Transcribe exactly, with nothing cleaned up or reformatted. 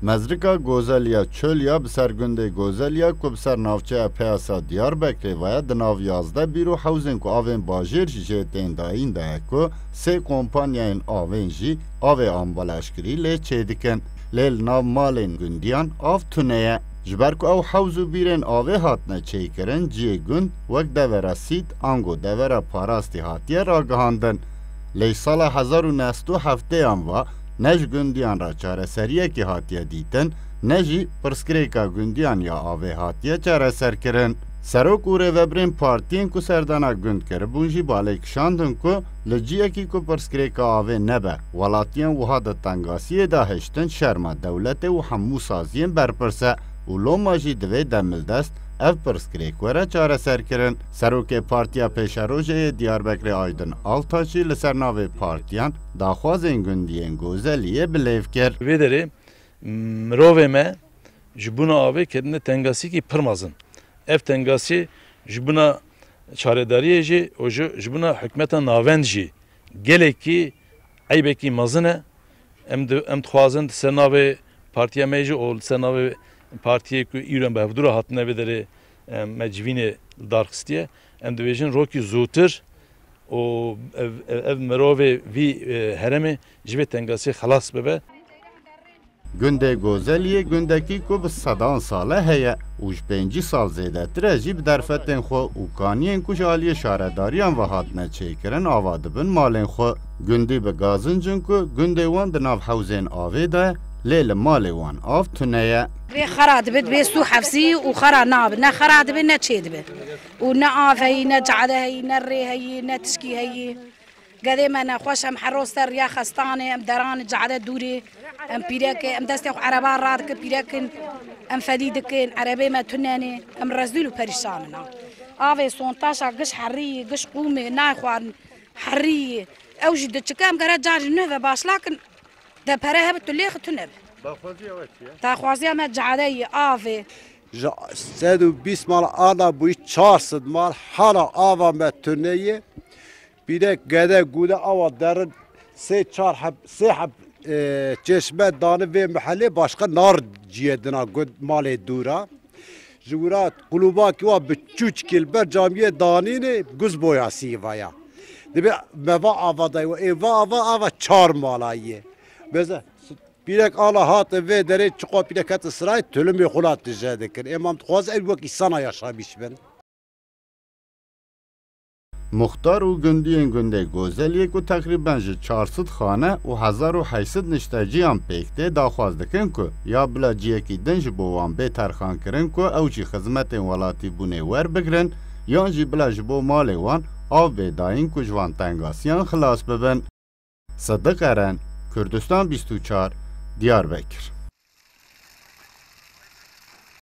Mezrika Gozeliya Çoliya bi ser gundê Gozeliya ku bi ser navçeya Peyasa Diyarbekirê ve ye, di nav yazdeh bîr û hewzên ku avên bajêr jî jê tên dayîn de ye ku sê kompanyayên avên jî avê ambalajkirî lê çêdikin. Lê li nav malên gundiyan av tune ye. Ji ber ku ew hewz û bîrên avê hatine çêkirin, cihê gund wek devera Sît ango devera Parastî hatiye ragihandin. Lê ji sala hezar û neh sed û heftêyan ve ne ji gundiyan re çareseriyekê hatiye dîtin, ne jî pirsgirêka gundiyan ya avê hatiye çareserkirin. Serok û rêvebirên partiyên ku serdana gund kiribûn jî balê kişandin ku li cihekî ku pirsgirêka avê nebe, welatiyên wiha di tengasiyê de hiştin, şerma dewletê û hemû saziyên berpirs e û loma jî divê demildest ev pirsgirêk were çareserkirin. Serokê Partiya Pêşerojê yê Diyarbekirê Aydin Altaş jî li ser navê partiyan daxwazên gundiyên Gozeliyê bi lêv kir. Vê derê mirovê me ji bona avê ketine tengasiyekî pir mezin. Ev tengasî ji bona çaredariyê jî û ji, ji bona hikûmeta navend jî gelekî eybekî mezin e. Em di-, em dixwazin di ser navê partiya me jî û li ser navê partiyê ku îro em bi hevdû re hatine vê derê, em, me civînê li dar xistiye. Em dibêjin rokî zûtir û ev, ev, ev mirovê vî, e, herêmê ji vê tengasiyê xelas bibe. Gundê Gozeliyê gundekî ku bi sedan sal e heye û ji pêncî sal zêdetir e jî bi derfetên xwe û kaniyên ku ji aliyê şaredariyan ve hatine çêkirin ava dibin malên xwe. Gundî bi gazinc in ku gundê wan di nav hewzên avê de ye, lê li malê wan av tune ye. Divê xera dibe, divê sû hefsî û xera nabe. Ne xera dibe, ne çê dibe. Û ne av heyî, ne cade heyî, ne rê heyî, ne tişkî heyî. Gedê me nexweş, em her roj ser riya xestan ê, em deran cade dûrê, em pîrek ê, em destê xwe ereba radikin, pîrek in, em fedî dikin, erebê me tune ne, em rezîl û perîşan in. Avê sontaşa giş herî, giş qûmê, nayxwarin, herî. Ew jî diçike, em gere car ji nû ve başla kin, de pere hebe tu lêxi tune be. Daxwaziya we çi ye? Daxwaziya me cade ye, avê. Ji sed û bîst mal ana bûyî çar sed mal hala ava me tune ye. Pîrek, gede, gude awa derin sê çar heb, sê heb, e, çeşme dane vê mehellê, başqa nar ciyê dina gund malê dûra. Ji wira qulûbakî wa bi çûçikê li ber camiyê danînê guz boya sîva ya. Dibe me va ava dayê we, ê va ava, ava çar mala ye. Beze, pîrek ala hate vê derê çiqa pîrek hate sirayê, tulumê xwe la tije dikin. Ê mam dixwaze ew wek îsana yaşamîş bin. Muxtar û gundiyên gundê Gozeliyê ku teqrîben ji çar sed xane û hezar û heşt sed nişteciyan pêk tê, daxwaz dikin ku ya bila ciyekî din ji bo wan bê terxankirin ku ew jî xizmetên welatîbûnê werbigrin, yan jî bila ji bo malê wan av bê dayîn ku ji van tengasiyan xilas bibin. Sidiq Eren, Kurdistan bîst û çar, Diyarbekir.